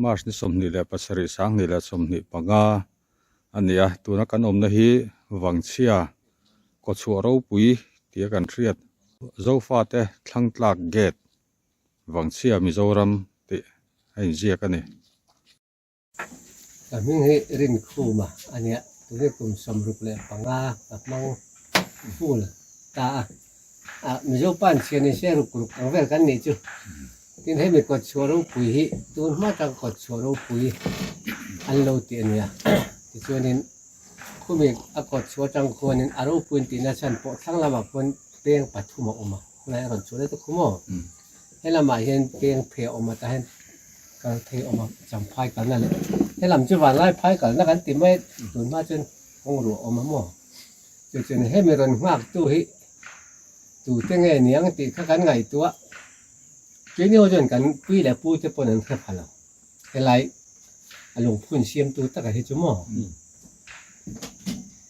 March ni 27 2025 a ni a, tuna kan awmna hi Vangchhia kawchhuah ropui tia kan hriat Zofate Thlangtlak Gate Vangchhia Mizoram tih a inziak a ni. Ka hming hi Rinkhuma a nia, tuni kum 65 ka hmang full ta a. Ah Mizo pa an chhia ni se ruk ruk ang vel kan nih chu. Tin hemi kawt chhuah ropui hi tun hma tang kawt chhuah ropui an lo ti a nia. Tichuanin khumi a kawt chhuah atang khuanin a ropui an tihna chhan pawh thlang lamah khuan peng pathum a awm a, khulai a rawn chhuah leh ta khum aw. Helamah hian peng phei a awm a tah hian kal thei awm a champhai kalna leh helam chu vanlai phai kalna kan ti mai tun hma chuan kawng ruah a awm a maw chu chuan hemi rawn nghak tu hi tute nge niang tih kha kan ngaihtuah keini ho chuan kan pi leh pu te pawn an hre pha lo helai a lungphun siam tu taka hi chu maw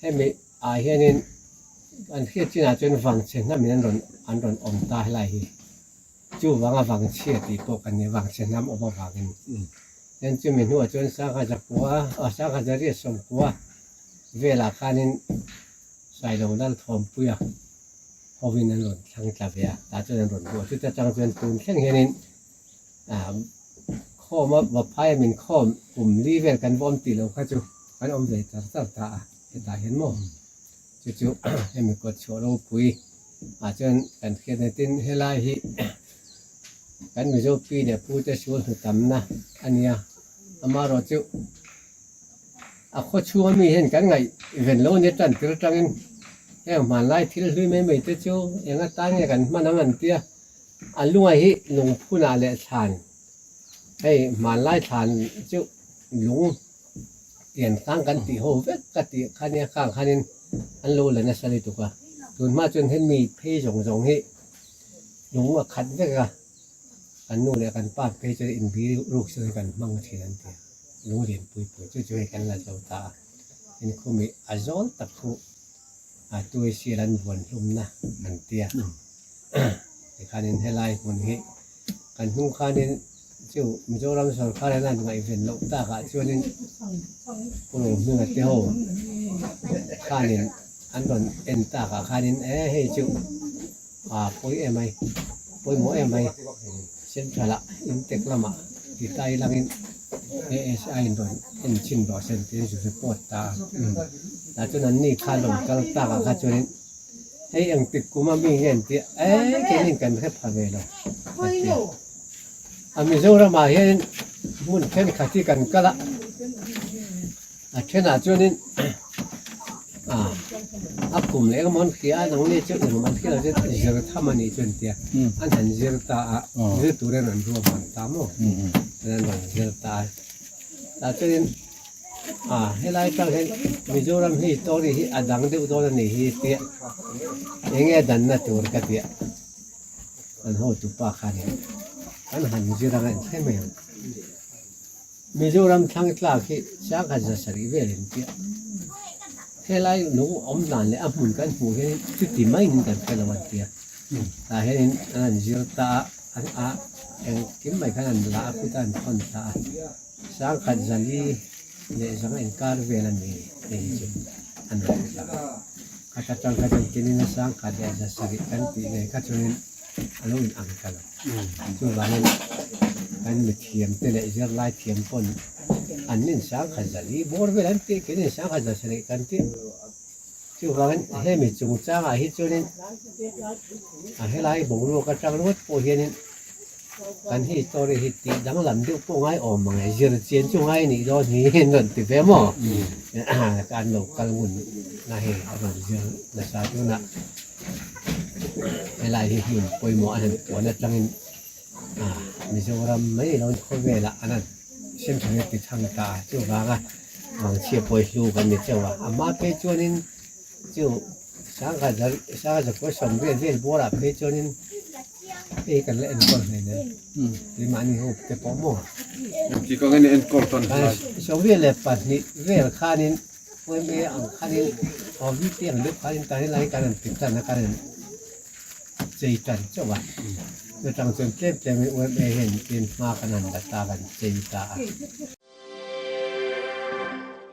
hemi ah hianin an hriat chinah chuan vangchhe hnamin an rawn an rawn awm ta helai hi. Chuvanga vangchhia tih pawh kan nih vangchhe hnam awm avangin then chumi hnuah chuan Sangha zakua ah Sangha zariat sawmkua velah khanin Sailo Lalthawmpuia hovin an rawn thlang tla ve a, tah chuan an rawn buh a, chuta tang chuan tun thleng hianin ah khawma Vaphai min khawm kum li vel kan va awm tih loh kha chu kan awm ve char char ta a, hetah hian maw chu chu hemi kawt chhuah ropui. Ah chuan kan hriat na tin helai hi kan Mizo pi leh pu te sual hnu tamna a nia amaherawh chu a khaw chhung ami hian kan ngaih ven lo ania tan tir atangin heng hmanlai thil hlui mai mai te chu eng atan nge kan hman ang an tia a lunga hi lungphunah leh thlan hei hmanlai thlan chu lung Pian tlang kan tih ho vek ka tih kha nia khang khanin an lo la nasa lutuk a, tun hma chuan hemi phei zawng zawng hi lung a khat vek a, kan nu leh kan pa phei chuan inbi ruk chu kan hmang thin an ti a, lung lian pui pui chu chu hei kan la zo ta a, tin khumi a zawl tak khu a tuaisial an vuan hlumna an ti a, tikhanin helai hmun hi kan hnung khanin. Chu Mizoram sorkar hian a ngaihven loh takah chuanin Pu Rohminga te ho khanin an rawn en takah khanin e hei chu a pawi em mai pawimawh em mai central ah intek lamah ti ta ilangin ASI in rawn en chhin rawh se tiin zu report ta a tah chuan an ni khan rawn kal takah kha chuanin hei engtik kum a mi nge an tia e keinin kan hre pha ve lo a tia. A Mizoramah hianin hmun thenkhat hi kan kal a, a thenah chuanin ah a kum leh engemaw an hria a, nangni chu engemaw an hria lo chu zir tham a nih chu an tia, an han zir ta a, zir turin an ruahman ta maw, an rawn zir ta a, tah chuanin ah helai tang hian Mizoram hi story hi a dang deuh dawn a nih hi tia enge danna tur ka tia. Kan hotu pa khanin kan han zir anga in thleng mai ang. Mizoram thlang tlak hi sangkhat 700 vel in tia. Helai lung awm dan leh a hmun kan hmuh hian chuti maiin kan hre lo an tia. Tah hianin an han zir ta a, an a engkim mai khan an la a kut a an thawn ta a. 405 inkar vel a ni tih hi chu an rawn ti ta. Kha tang kha chuan kinin a 1700 kan tih nei kha chuanin a lo in ang ta lo. Chuvangin kan mithiam te leh zirlai thiam pawn an nin 400 bawr vel an tih kinin 700 kan tih. Chuvangin hemi chungchangah hi chuanin a helai boruak atang ringawt pawh hianin kan hi story hi tih danglam deuh pawh ngai awm ang e, zir chian chu ngai anih dawn hi an rawn ti ve maw? An lo kal ngun na hei a rawn zir nasa tunah helai hi hmun pawimawh a han puan atangin Mizoram mai lo khawvelah an han central hi ti chhang ta a, chuvanga Vangchhia pawi hlu kan ni chauh a, a hma phei chuanin chu 19 80 vel bawrah phei chuanin hei kan la enkawl hle nen tui mahni ho te pawh maw. Engti kawng in enkawl tan hlai. 22 vel khanin YMA ang khanin OVP ang deuh khanin tan helai hi kan han ti tan a kan han chei tan chauh a. Chutang chuan tlem tlemin UMA hian tin hma kan han la ta, kan chei ta a.